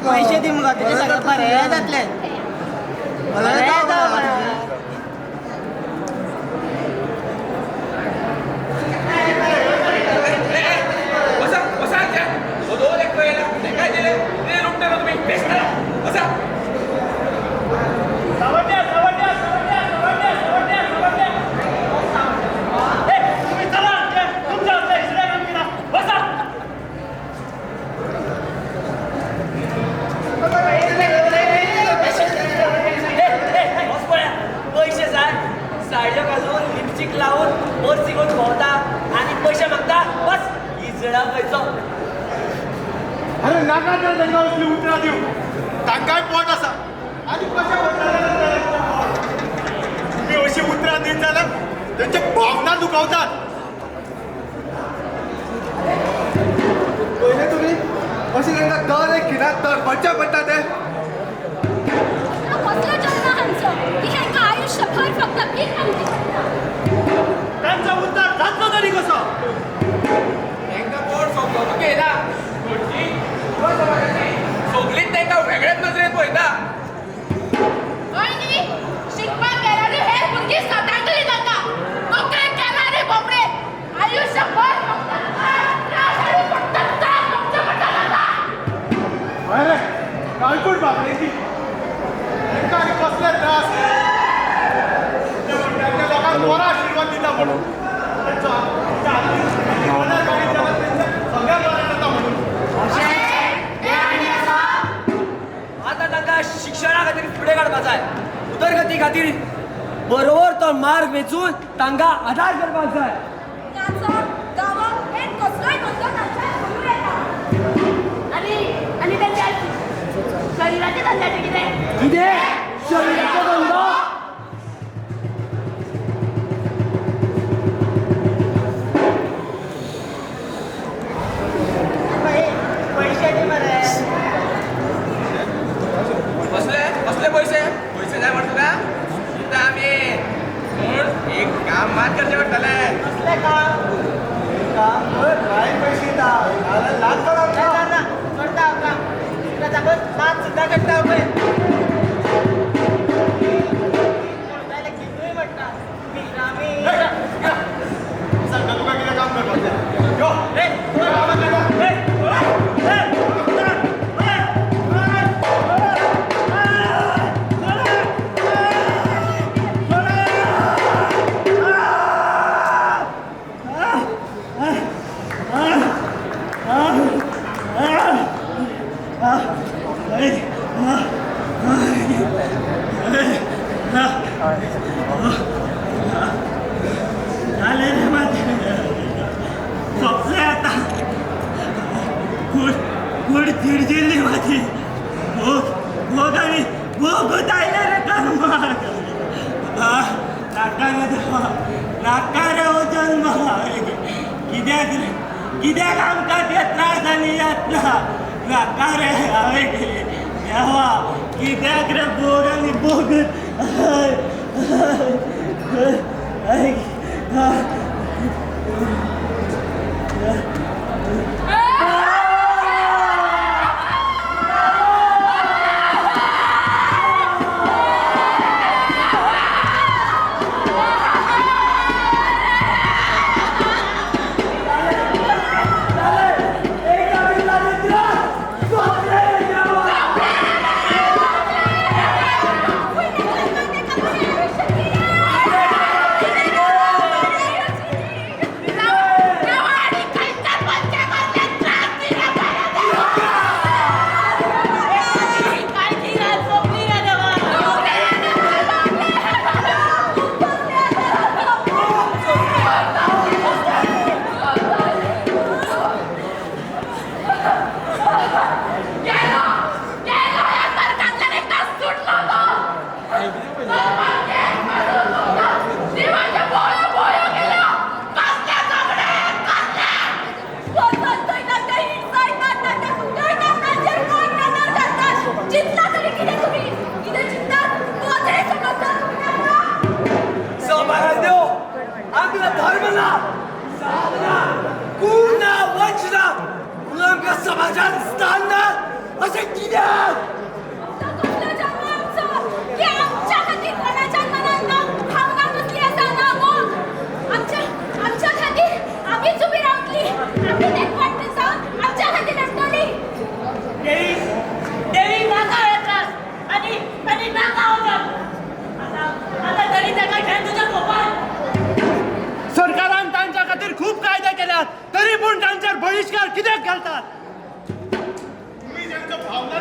पैसे दी मुगा तुझे सगळं बरें जातलें. साडयो घालून लिपस्टिक लावून पर्स घेवन भोंवता आनी पयशे मागता बस इजडा खंयचो. अरे नाका तर तांकां असली उतरां दिवं, तांकांय पोट आसा आनी कशें तुमी अशी उतरां दीत जाल्यार तेंच्या भावना दुखावतात. पयलें तुमी अशें तांकां दर एक खिणाक तडफडचें पडटा तें. कसलो जल्म हांचो की हेंकां आयुष्यभर फक्त भीक मागची पडटा. तांचो उद्धार जातलो तरी कसो? तांकां कोण समजोवपाक येयला, घरचीं समाजाची सगळींच तांकां वेगळेच नदरेन पळयता. हय न्ही, शिकपाक गेल्यार हेर भुरगीं सतांतली जाता. नोकरेक गेल्यार रे बोबडे आयुष्यभर फक्त त्रास आनी फक्त त्रास भोगचे पडटा तांकां. हय रे, काळकूट बाबड्यांची, तांकां आनी कसले त्रास. ते लोकांक बरो आशिर्वाद दिता म्हणून सगळ्या बरें जाता म्हणून. आतां तांकां शिक्षणा खातीर फुडें काडपा जाय, उदरगती खातीर बरोबर तो मार्ग वेंचून तांकां आदार करपाक जाय. आनी आनी तांच्या शरिराच्या धंद्याचें कितें? कितें शरिराचो धंदो? पैसे दी मरे. कसले कसले पयशे? पयशे जाय मरे तुका? दिता आमी. लागून नाच सुद्दां काडटा पळय. जाल्यार गितूय म्हणटा मीरा मीरा. सांगता तुका कितें काम करपाक जाय. यो. ए, जालें रे म्हाजें, सोंपलें आतां. कूड कूड चिडचिडली म्हाजी. भोग भोग आनी भोगूच आयलें रे कर्माक. नाका रे देवा, नाका रे हो जल्म. कित्याक रे, कित्याक आमकां ते त्रास आनी यातना? नाका रे हांवें केली देवा, कित्याक रे भोग आनी भोग. आमकां धर्म ना, जात ना, कूळ ना, वंश ना, म्हणून आमकां समाजात स्थान ना अशें कित्याक? आमच्या खातीर कोणाच्या मनात ना भावना कसली आसा ना मोग. आमच्या खातीर आमीच उबी रावतली, आमी एकवट जावन आमच्या खातीर आसतली. देवी देवी नाका हे त्रास आनी आनी नाका हो जल्म. आतां आतां तरी ताका घे तुज्या कोपान. सरकारान तांच्या खातीर खूब कायदे केल्यात, तरी पूण तांचेर बहिश्कार कित्याक घालतात? तुम्ही ज्यांच्या भावना